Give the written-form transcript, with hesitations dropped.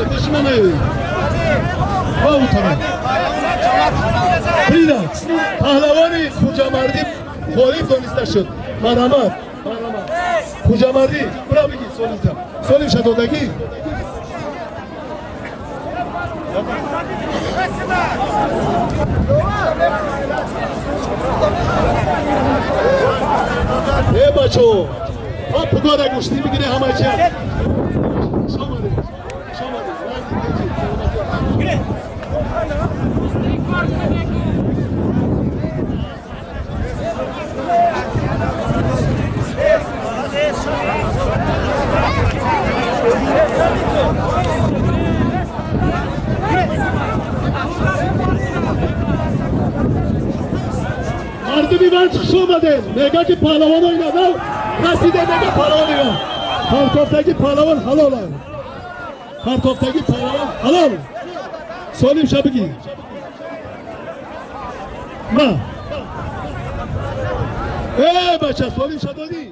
Пеши ман наёй. Ва у тараф. Прида. Паҳлавони Хуҷамардӣ ғолиб дониста шуд. Марҳамат. Хуҷамардӣ, бира бигӣ Солимта. Солим шадодагӣ. Э бачо, ҳа пугора гӯштӣ бигире ҳама чия. Мардуми Ванҷ хуш омадед. Мега ки паҳлавонои надав расиде, мега паҳлавон мега. Партофтаги паҳлавон ҳалол. Партофтаги паҳлавон ҳалол. Солим ша бигӣ. Ма. Э бача, солим ша додӣ.